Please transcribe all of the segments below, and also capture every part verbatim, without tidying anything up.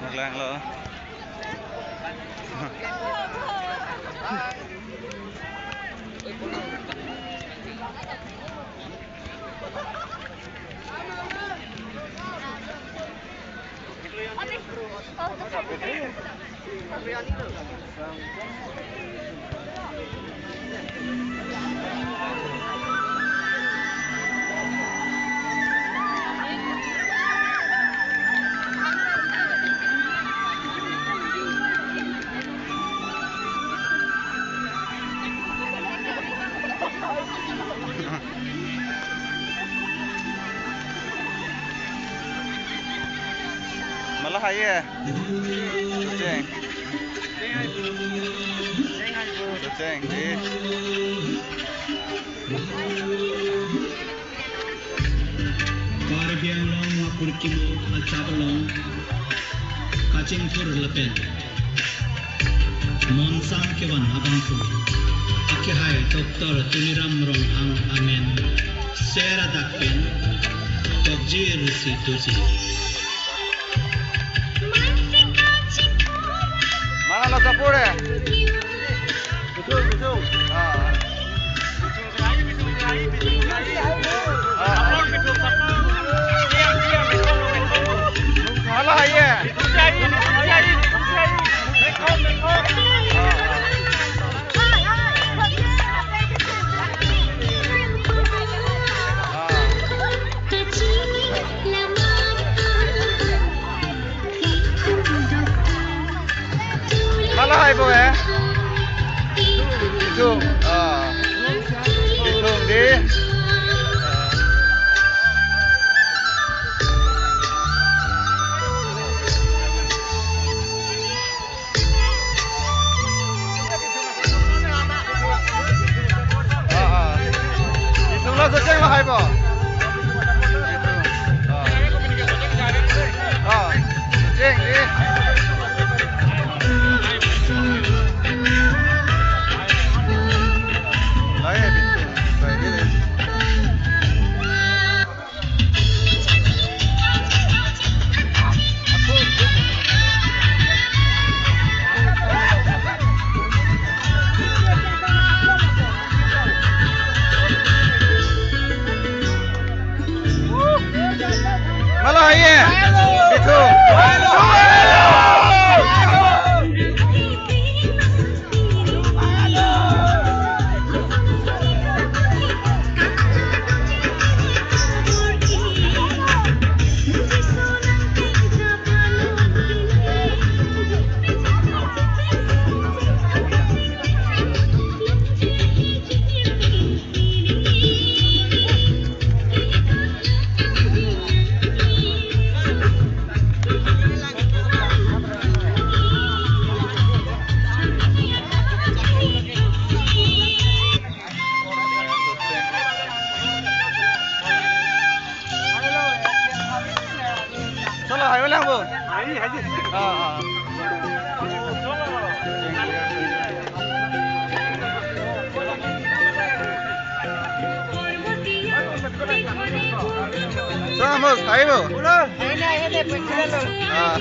Nanglang lo. Mala hai ye. Cheng. Cheng di. Karbi Anglong apurkimo achap along kachingthur lapen monsam kevan abangphu akehai Doctor Tuliram Ronghang amen ser adak pen tokjir si doji. Mana lo sapur eh? Betul, betul. Ah. Halo, hai ya. Halo, hai bo eh. Itu, ah. Itu di. Ah, ah. Itum lo secheng lo hai bo. Ah. Ah, secheng di. Lai, lai, lai. Halo, hai ye. Itu. Cholo, hai lang bo. Hai, hai. Ah, ah. Cholo, hai bo. Ah.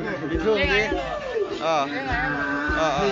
Bithung di. Ah. Ah, ah.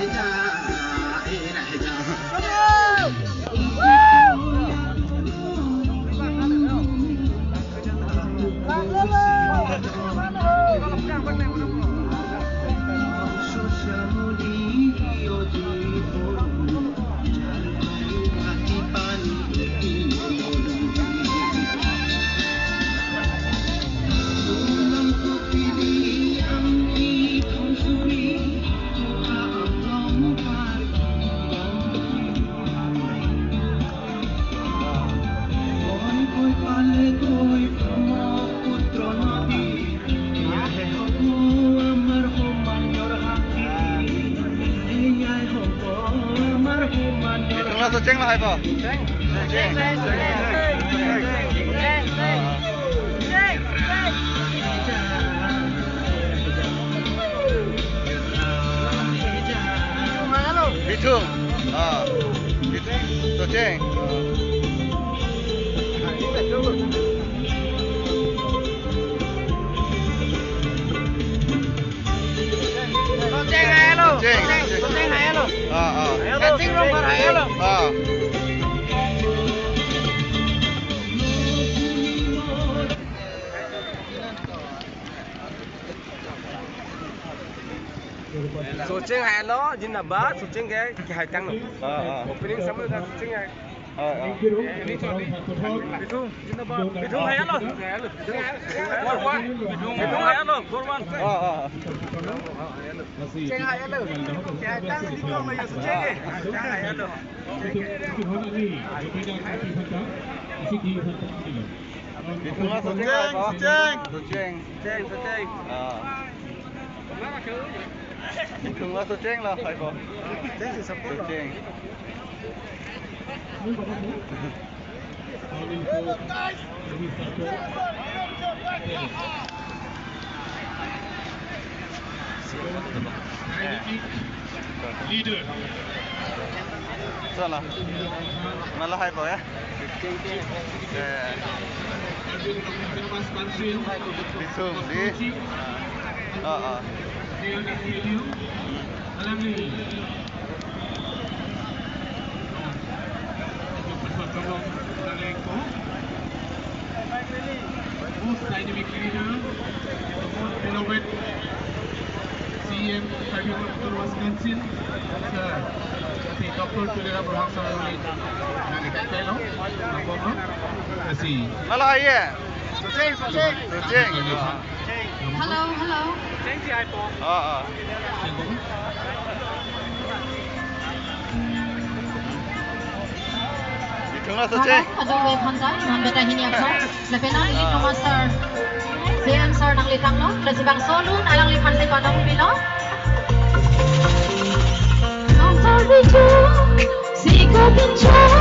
Bithung la Socheng lahai po? Socheng. Bithung. Ah. Bithung. Socheng. Socheng hai lo. Socheng. Socheng hai lo. Ah, ah. Dancing room bar hai lo. Ah. Socheng hai lo, jindabad, Socheng ke, ke hai tang lo. Ah, ah. Opening samu ka Socheng hai. Ah, ah. Bithung, jindabad. Bithung hai lo. Bithung hai lo. Bithung hai lo. Ah, ah. Socheng hai lo. Ke hai tang di kong lo ya Socheng ke. Socheng hai lo. Bithung la Socheng hai po? Socheng, Socheng. Socheng, Socheng. Ah. Bithung la Socheng lahai po? Socheng si support lo. Socheng. Leader. Salah. Malah hai po ya? Ya, ya. Bithung di. Oh, oh. Most dynamic leader, the most beloved C E M Karbi Anglong Autonomous Council, Sir Doctor Tuliram Ronghang Sir, nangkethek lo, nangkok lo, kasi. Malah hai ya? Socheng, Socheng. Socheng. Hello, hello. Ah, ah. Bithung la Socheng. Hello, ajok web hanjai, non beta hini apsong. Lapen nangli Thomas sir, C M sir nangli tanglo, lasi bangso alun alangliphan si padam pilo. Nong sar bichu, siko pincho.